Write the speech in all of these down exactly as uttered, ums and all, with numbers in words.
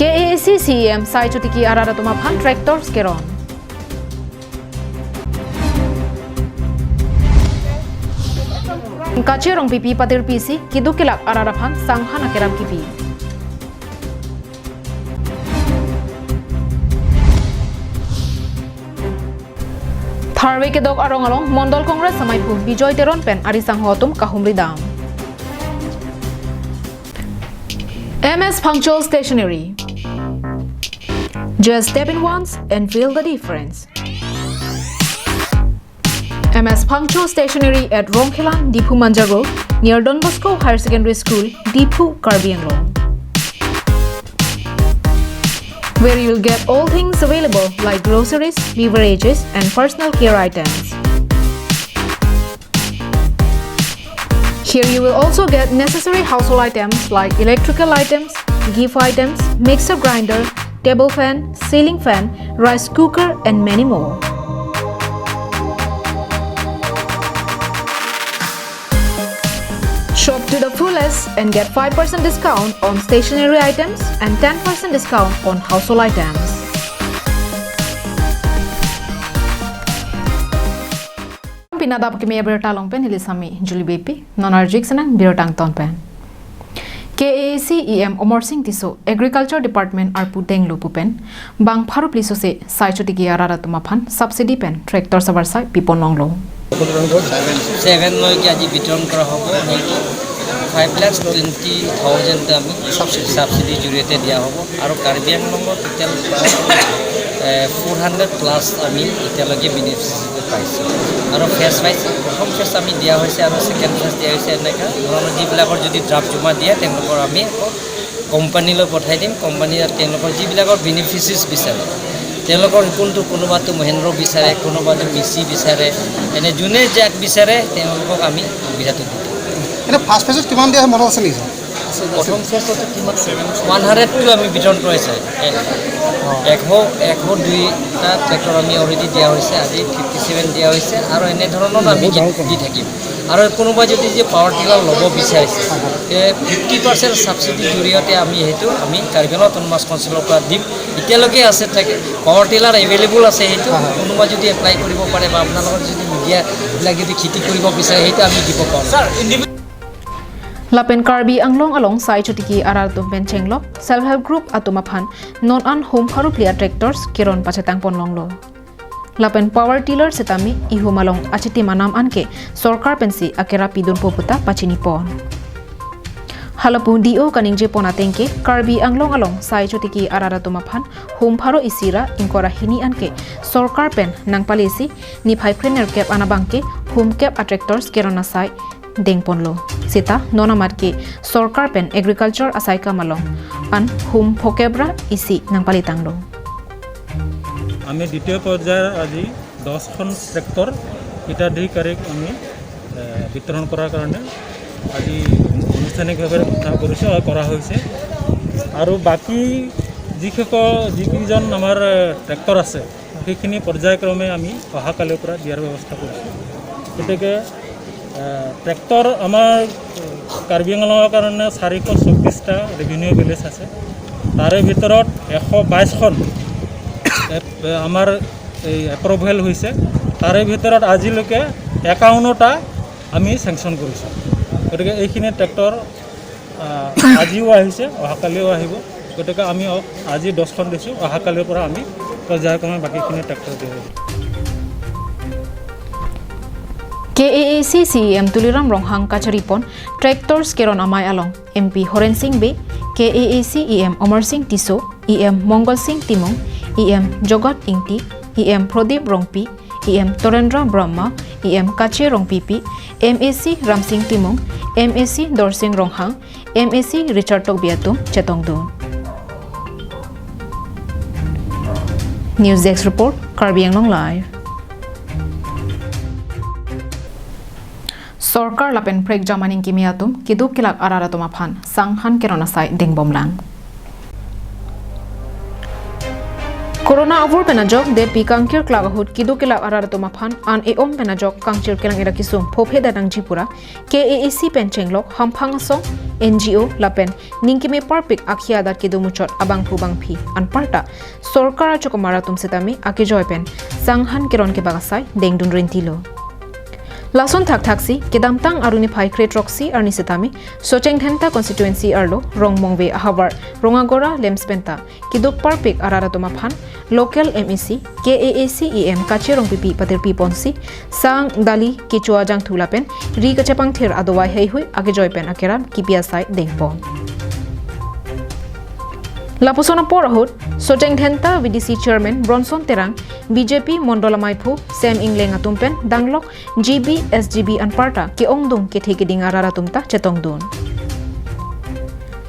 K A A C C E M Sai Chotiki arat atum aphan tractors keron. Kache Rongpipi patirpi si keduk kelak arat aphan sanghan akeram kipi. Tharve kedok arong along Mondol Congress amaiphu Bijoy Teron pen ari sangho atum kahumri dam. M S Phangcho Stationery. Just step in once and feel the difference. M S Phangcho Stationery at Rongkhelan, Diphu Manja Road, near Don Bosco Higher Secondary School, Diphu, Karbi Anglong. Where you'll get all things available like groceries, beverages, and personal care items. Here you will also get necessary household items like electrical items, gift items, mixer grinder, table fan, ceiling fan, rice cooker, and many more. Shop to the fullest and get five percent discount on stationery items and ten percent discount on household items. Pini adap kimi abirta along pen neli Sami Julie Beypi, non arju-ik sinang birta angton pen. K A A C E M Amarsing Tisso Agriculture Department arpu denglo pu pen bang pharo phli sose Sai Chotiki arat atum aphan subsidy pen tractor savarsai pipon longlo. Seven লৈকে আজি বিতৰণ কৰা হ'ব। সেইটো ফাইভ lakh twenty thousand আমি ছাবচিডিৰ জৰিয়তে দিয়া হ'ব। আৰু কাৰ্বি আংলঙত টোটেল প্ৰায় ফ'ৰ হাণ্ড্ৰেড প্লাছ আমি এতিয়ালৈকে বেনিফিচিয়াৰী পাইছোঁ। আৰু ফেজ ৱাইজ প্ৰথম ফেজ আমি দিয়া হৈছে আৰু ছেকেণ্ড ফেজ দিয়া হৈছে। এনেকুৱা ধৰণৰ যিবিলাকৰ যদি ড্ৰাফ্ট জমা দিয়ে তেওঁলোকৰ আমি আকৌ কোম্পানীলৈ পঠাই দিম। কোম্পানীয়ে তেওঁলোকৰ যিবিলাকৰ বেনিফিচিয়াৰী বিচাৰে, তেওঁলোকৰ কোনটো, কোনোবাতো মহেন্দ্ৰ বিচাৰে, কোনোবাতো মিচি বিচাৰে, এনে যোনে যাক বিচাৰে তেওঁলোকক আমি সুবিধাটো দি দিম। এনে ফাৰ্ষ্ট ফেজত কিমান দিয়া মনত আছে নেকি, ছাৰ? প্ৰথম ফেজত কিমান? ওৱান হাণ্ড্ৰেডটো আমি বিতৰণ কৰিছে। এশ, এশ দুইটা ট্ৰেক্টৰ আমি অলৰেডি দিয়া হৈছে, আজি ফিফটি ছেভেন দিয়া হৈছে আৰু এনেধৰণৰ আমি দি, দি থাকিম। আৰু কোনোবা যদি যে পাৱাৰ টিলাৰ ল'ব বিচাৰিছে, তে ফিফটি পাৰ্চেণ্ট ছাবচিডিৰ জৰিয়তে আমি সেইটো আমি কাৰ্বি আংলং অট'নমাছ কাউন্সিলৰ পৰা দিম। এতিয়ালৈকে আছে, থাকে, পাৱাৰ টিলাৰ এভেইলেবল আছে। সেইটো কোনোবা যদি এপ্লাই কৰিব পাৰে বা আপোনালোকৰ যদি মিডিয়াবিলাক যদি খেতি কৰিব বিচাৰে, সেইটো আমি দিব পাৰোঁ। Lapen Karbi Anglong along Sai Chotiki arat atum pen chenglok self help group atum aphan non an hum pharo phli a tractors keron pachetang pon longlo. Lapen power tiller setame ihum along achitim anam anke sorkar pensi akera pidunpo puta pachini pon. Halapu D O kaningje pon atengke Karbi Anglong along Sai Chotiki arat atum aphan hum pharo isi ra ingkoi ra hini anke sorkar pen nangpalesi niphai krenerkep an abangke hum kep a tractors keron asai deng ponlo. Seta non amat ke sorkar pen agriculture asai kam along an hum phokep ra isi nangpalitanglo. আমি দ্বিতীয় পৰ্যায়ৰ আজি দহখন ট্ৰেক্টৰ হিতাধিকাৰীক আমি, এ, বিতৰণ কৰাৰ কাৰণে আজি আনুষ্ঠানিকভাৱে ঘোষণা কৰিছোঁ আৰু কৰা হৈছে। আৰু বাকী যিসকল, যিকেইজন আমাৰ, এ, ট্ৰেক্টৰ আছে, সেইখিনি পৰ্যায়ক্ৰমে আমি অহাকালিৰ পৰা দিয়াৰ ব্যৱস্থা কৰিছোঁ। গতিকে, এ, ট্ৰেক্টৰ আমাৰ কাৰ্বি আংলঙৰ কাৰণে চাৰিশ চৌব্বিছটা ৰেভিনিউ ভিলেজ আছে, তাৰে ভিতৰত এশ বাইছখন এপ-, আমাৰ এই এপ্ৰুভেল হৈছে, তাৰে ভিতৰত আজিলৈকে একাৱন্নটা আমি চেংচন কৰিছোঁ। গতিকে এইখিনি ট্ৰেক্টৰ, আহ, আজিও আহিছে, অহাকালিও আহিব। গতিকে আমি অ-, আজি দহখন দিছোঁ, অহাকালিৰ পৰা আমি পৰ্যায়ক্ৰমে বাকীখিনি ট্ৰেক্টৰ দিম। K A A C C E M Tuliram Ronghang kachari pon tractors keron amei along M P Horen Sing Bey, K A A C E M Amarsing Tisso, E M Mongol Sing Timung, E M Jogot Ingti, E M Prodip Rongpi, E M Torendra Brahma, E M Kache Rongpipi, M A C Ramsing Timung, M A C Dorsing Ronghang, M A C Richard Tokbi atum chetongdun. News Desk Report, Karbi Anglong Live. Sorkar lapen prekjam aning kimi atum keduk kelak arat atum aphan sanghan keron asai dengbomlang. Corona avur pen ajok detpi kangkir klak ahut keduk kelak arat atum aphan an e-om pen ajok kangchir kelang ira kesung phophe danangji pura K A A C pen chenglok hamphang asong, N G O lapen ningkeme parpik akhia adat kedo muchot abangphu bangphi anparta sorkar achokomar atum setame akejoi pen sanghan keron kebak asai dengdun rintilo. Lason thakthaksi kedamtang aruni phai kre throksi arni setame Socheng Dhenta constituency arlo Rongmongve ahavar Rongagora Lemspenta keduk parpik arat atum aphan local M A C, K A A C E M Kache Rongpipi patirpi ponsi sang, dali, kecho ajangthu lapen ri kachepangthir adovai heihui akejoi pen akerap kipi asai dengpon. Lapuson apor ahut Socheng Dhenta V D C chairman Bronson Terang, B J P mondol amaiphu Sam Ingleng atum pen danglok G B, S G B anparta ke-ongdung kethe keding arat atum ta chetongdun.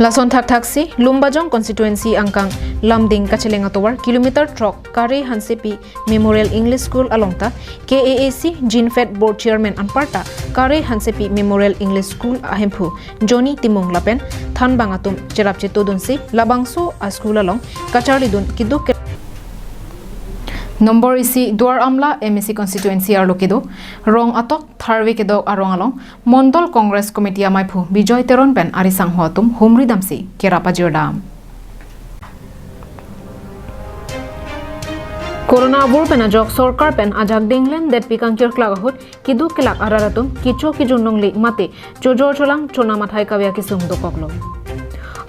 Lason thakthaksi Lumbajong constituency angkang Lumding kacheleng atovar kilometer throk Kare Hansepi Memorial English School along ta K A A C Jinfed Board Chairman anparta Kare Hansepi Memorial English School ahemphu Johnny Timung lapen thanbang atum cherap chetodunsi labangso a school along kacharlidun keduk ke- Nombor isi Duar Amla M A C constituency arlo kedo rong atok tharve kedok arong along Mondol Congress Committee amaiphu Bijoy Teron pen ari sangho atum humri damsi kerap ajirdam. Corona avur pen ajok sorkar pen ajak denglen detpi kangkir klak ahut keduk kelak arat atum kecho kejun nongle mate chojor cholang chonam athai kave akesung dokoklo.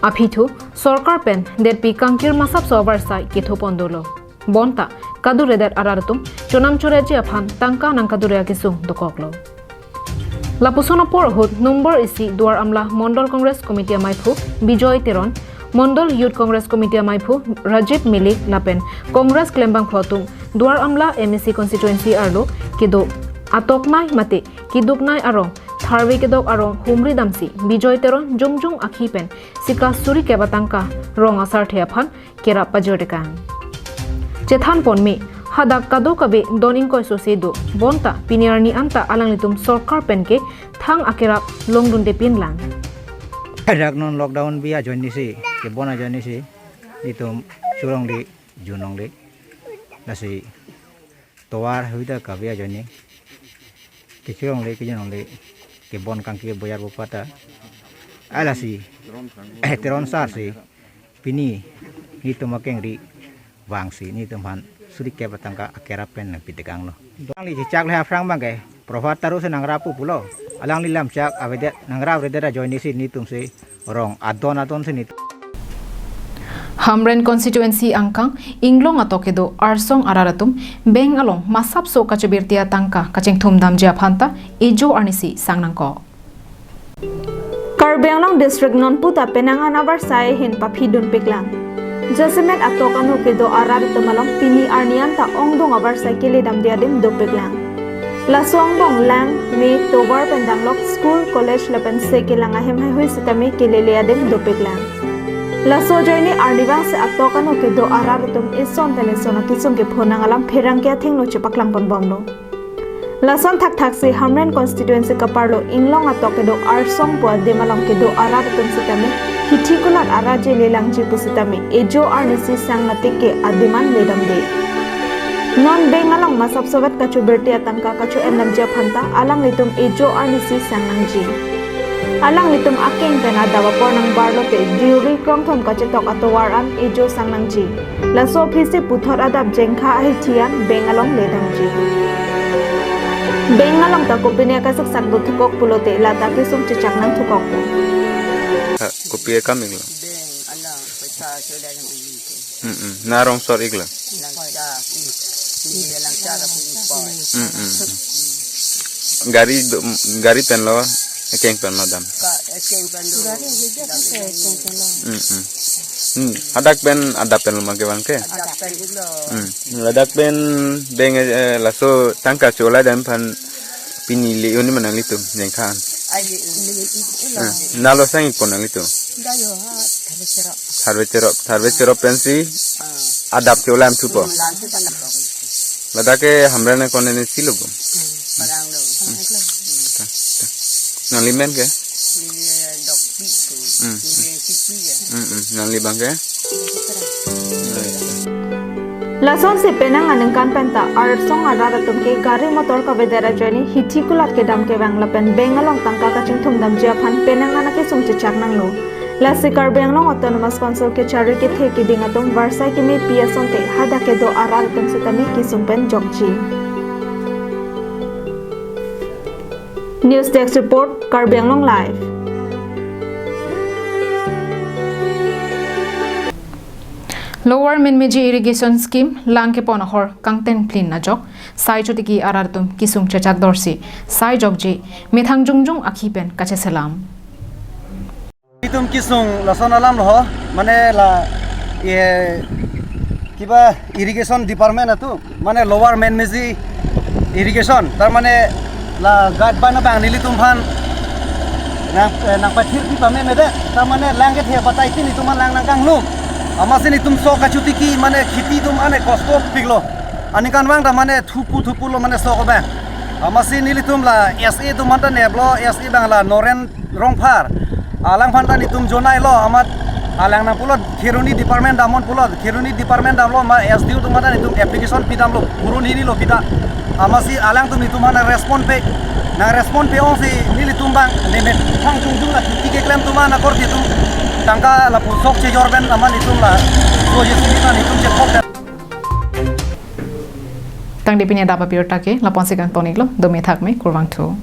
Aphi thu sorkar pen detpi kangkir masapso avarsai ketho pon dolo. Bonta kaduredet arat atum chonam choreji aphan tangka nangkadure akesung dokoklo. Lapuson apor ahut nombor isi Duar Amla Mondol Congress Committee amaiphu Bijoy Teron, Mondol Youth Congress Committee amaiphu Rajib Milik lapen Congress klembangphu atum Duar Amla M A C constituency arlo kedo atoknei mate keduknei arong tharve kedok arong humri damsi Bijoy Teron jongjong akhi pen sika suri kep atangka rong asarthe aphan kerap pajirtekang. Chethan ponme, hadak kado kave don ingkoi sose do, bonta pini arni anta alanglitum sorkar penke thang akerap longdunde pinlang. Hadak non lockdown bi ajoine si, kebon ajoine si, itum chorong le, junong le, lasi tovar huida kave ajoine. Kechorong le, kejunong le, kebon kangkir boyar bopata. Alasi, eh, Teron sar si, pini, nitum akengri vangsi, nitum aphan suri kep atangka akerap pen nangpitekanglo. Alangli chechak le aphrang abangke, Prabhat Taro si nangrap pu pulo. Alangli lamchak avedet nangrapvedet ajoine si nitum si rong adon adon si nit. Hamren constituency angkang Inglong atok kedo arsong arat atum bank along masapso kachobirti atangka kachingthum damji aphanta ejo arnisi sang nangkok. Karbi Anglong District nonputa penang an avarsai ahin paphidun piklang. Jasemet atok ano kedo arat atum along pini arni anta ongdung avarsai keledamde adim dopiklang. Laso angbong lang, me, tovar pen danglok school, college lapen se kelang ahem heihui sitame kelele adim dopiklang. Laso ajoine arnivang si atok ano kedo arat atum ison pen ison akesung kepho nang alam pherangke athengno chepaklang ponbomlo. Lason thakthaksi Hamren constituency kaparlo Inglong atok kedo arsong pu adim along kedo arat atum sitame hithi kulat arat je lelangji pusitame ejo arnisi sang matike adim an ledamde. Non bank along masapsovet kachobirti atangka kacho-endamji aphanta alanglitum ejo arnisi sang nangji. Alanglitum akeng pen adap apor nangbarlote diuri krongthom kachetok atovar an ejo sang nangji. Laso aphi si puthot adap jengkha ahithi an bank along ledamji. Bank along ta kopine akasik sak dothukok pulote lata kesung chechak nangthukokpo. Ha, kopi akam iklo? Bank along paisa chola nang ili ko. Mm-mm. Na rong sor iklo? Langchak, mm, ili langchak apun ipoi. Mm-mm. Gari do, gari pen lo, ekeng pen lo dam? Ka, ekeng pen lo. Gari aja dam ke ekeng pen lo. Mm-mm. Hmm, hadak pen, adap pen lo ma kevang ke? Adap pen iklo. Hmm. Ladak pen bank, eh, laso tangka chola dam aphan pini le-un-e ma nanglitum jengkha an? Ai le-un. Hmm. Nalo sang-ikpon nanglitum? Dayo ha, tharve cherop. Tharve cherop, tharve cherop pensi, ah, adap chola damthupo. Hmm, lamthu kan. Ladak ke Hamren a-constituency lo bo? Hmm, parang lo. Hmm. Ta, ta. Nangli men ke? Neli, eh, Dokpi ko. Hmm. Neli Tikpi ke. Hmm, hmm. Nangli abang ke? Neli Tera. Lasonsi penang aningkan penta arsong arat atum ke gari motor kavedet ajoine hithi kulat kedam kevang lapen bank along tangka kachingthum damji aphan penang an akesung chechak nanglo. Lasi Karbi Anglong Autonomous Council kechari kethe kiding atum varsai kemepi asonte hadak kedo arat atum setame kesung pen jokji. News Desk Report, Karbi Anglong Live. Lower Menmeji Irrigation Scheme lang kepon ahor kangten plin ajok sai chotiki arat atum kesung chechak dorsi sai jokji methang jongjong akhi pen kacheselam. Itum kesung lason alam lo ho, mane la, ye, kiba irrigation department atum, mane Lower Menmeji Irrigation, tar mane la guide bana bang nelitum aphan nang, eh, nangpathirpi pame mede, tar mane lang kethe batai tin itum aphan lang nangkanglum. Amatsi nelitum sok kachotiki mane kheti atum ane kosto piklo. Aningkanvang ta mane thupu thupu lo mane sok abang. Amatsi nelitum la S A atum aphan ta neplo, S A abang la Noren Rongphar. Alang aphan ta nelitum jonailo amat alang nangpulo Kheroni department damnon pulo, Kheroni department damlo ma S D O atum aphan ta nelitum application pidamlo, purun hini lo pida. Amatsi alangtum nelitum aphan respond pe, nang respond pe ongsi nelitum bang, ne methang jongjong la kheti keklem atum aphan akorte itum tangka lapu sok chejor pen amat nelitum la, so J C B ta nelitum chethok. Tangte pini adap abirta ke lapu-ansi kangton-iklo, dome thakme, kurvangthu.